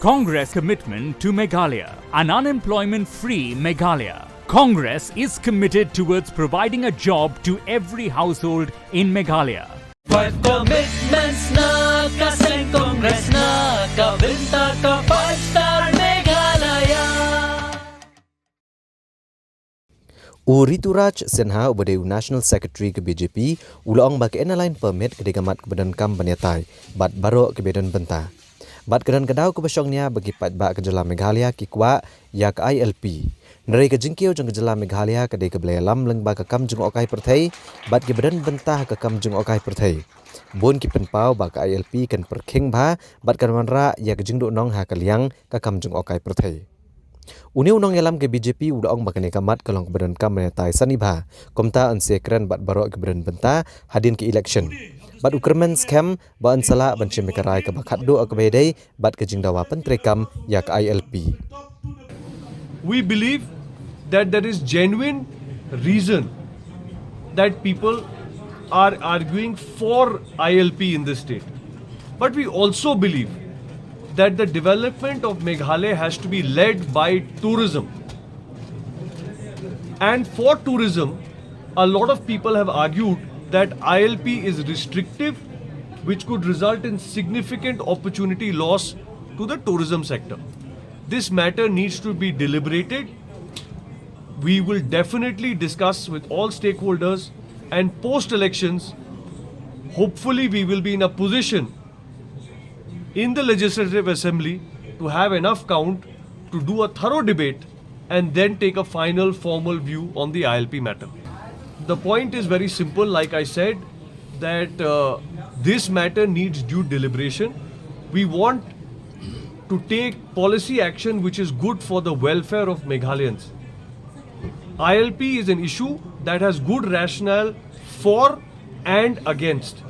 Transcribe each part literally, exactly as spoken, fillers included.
Congress commitment to Meghalaya, an unemployment-free Meghalaya. Congress is committed towards providing a job to every household in Meghalaya. Five commitments na ka seng Congress na ka bynta ka five star Meghalaya. U Rituraj Sinha uba dei u National Secretary ka B J P u la ong ba ka Inner Line Permit ka dei ka mat kaba donkam ban ïatai bad baroh kiba don bynta. Bad ka don ka daw kaba shongnia ba ki paidbah ka jylla Meghalaya ki kwah ïa ka I L P. Hynrei ka jingkiew jong ka jylla Meghalaya ka dei kaba la ïalam lyngba ka kam jngohkai pyrthei bad kiba don bynta ha ka kam jngohkai pyrthei. Bun ki pynpaw ba ka I L P kan pyrkhing bha bad kan wanrah ïa ka jingduhnong ha ka liang ka kam jngohkai pyrthei. Une u nongïalam ka B J P u la ong ba kane ka mat ka long kaba donkam ban ïatai sani bha. Kumta yn sa ïakren bad baroh kiba don bynta hadien ka election. Bad u kyrmen skhem ba yn sa lah ban shim ïa ka rai kaba khatduh ha kaba ïadei bad ka jingdawa pyntreikam ïa ka I L P. We believe that there is genuine reason that people are arguing for I L P in this state. But we also believe that the development of Meghalaya has to be led by tourism. And for tourism, a lot of people have argued that I L P is restrictive, which could result in significant opportunity loss to the tourism sector. This matter needs to be deliberated. We will definitely discuss with all stakeholders, and post elections, hopefully, we will be in a position in the Legislative Assembly to have enough count to do a thorough debate and then take a final formal view on the I L P matter. The point is very simple, like I said, that uh, this matter needs due deliberation. We want to take policy action which is good for the welfare of Meghalayans. I L P is an issue that has good rationale for and against.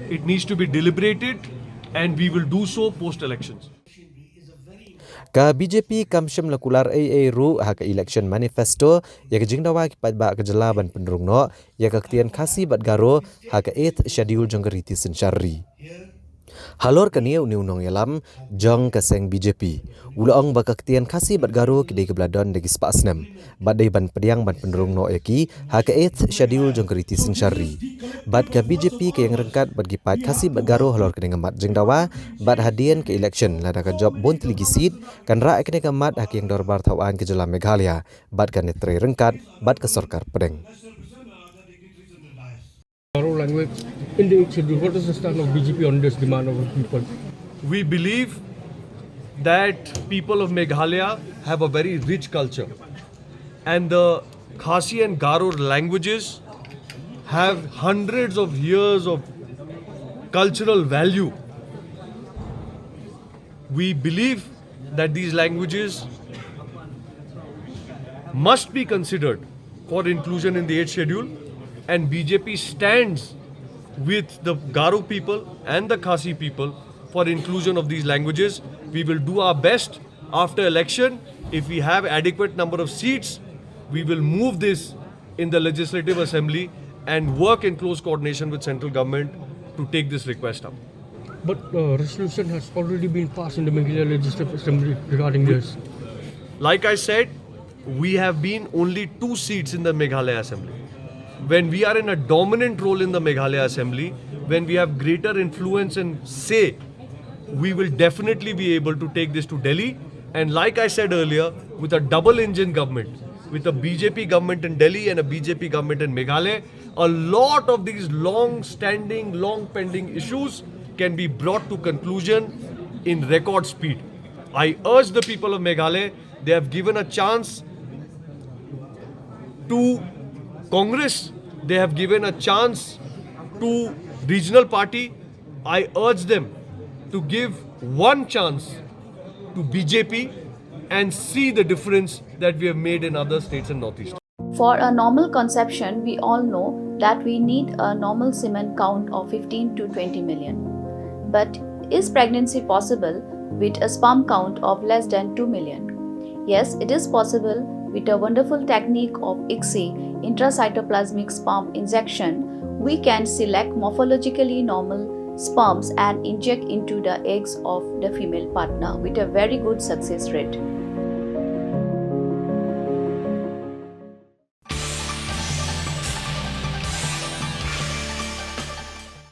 It needs to be deliberated, and we will do so post elections. Ka B J P kam shym la kular ei ei ruh ha ka election manifesto ïa ka jingdawa ki paidbah ka jylla ban pynrung noh ïa ka ktien Khasi bad Garo ha ka eighth schedule jong ka riti synshar ri. Halor kane, une u nongïalam jong ka seng B J P u la ong ba ka ktien Khasi bad Garo ki dei kiba la don da ki spah snem bad dei ban pdiang ban pynrung noh ïa ki ha ka eighth schedule jong ka riti synshar ri. Bad ka B J P ka ïeng ryngkat bad ki paid Khasi bad Garo halor kane ka mat jingdawa bad hadien ka election, lada ka jop bun tylli ki seat, kan rah ïa kane ka mat ha ka ïing dorbar thaw aiñ ka jylla Meghalaya bad kan ïatrei ryngkat bad ka sorkar pdeng. Garo language in the eighth schedule. What is the stand of B J P on this demand of the people? We believe that people of Meghalaya have a very rich culture, and the Khasi and Garo languages have hundreds of years of cultural value. We believe that these languages must be considered for inclusion in the eighth schedule, and B J P stands with the Garo people and the Khasi people for inclusion of these languages. We will do our best after election. If we have adequate number of seats, we will move this in the Legislative Assembly and work in close coordination with central government to take this request up. But uh, resolution has already been passed in the Meghalaya Legislative Assembly regarding this. Like I said, we have been only two seats in the Meghalaya Assembly. When we are in a dominant role in the Meghalaya Assembly, when we have greater influence and say, we will definitely be able to take this to Delhi. And like I said earlier, with a double engine government, with a B J P government in Delhi and a B J P government in Meghalaya, a lot of these long standing, long pending issues can be brought to conclusion in record speed. I urge the people of Meghalaya, they have given a chance to Congress, they have given a chance to regional party. I urge them to give one chance to B J P and see the difference that we have made in other states in Northeast. For a normal consumption, we all know that we need a normal semen count of fifteen to twenty million. But is pregnancy possible with a sperm count of less than two million? Yes, it is possible. With a wonderful technique of ICSI, intracytoplasmic sperm injection, we can select morphologically normal sperms and inject into the eggs of the female partner with a very good success rate.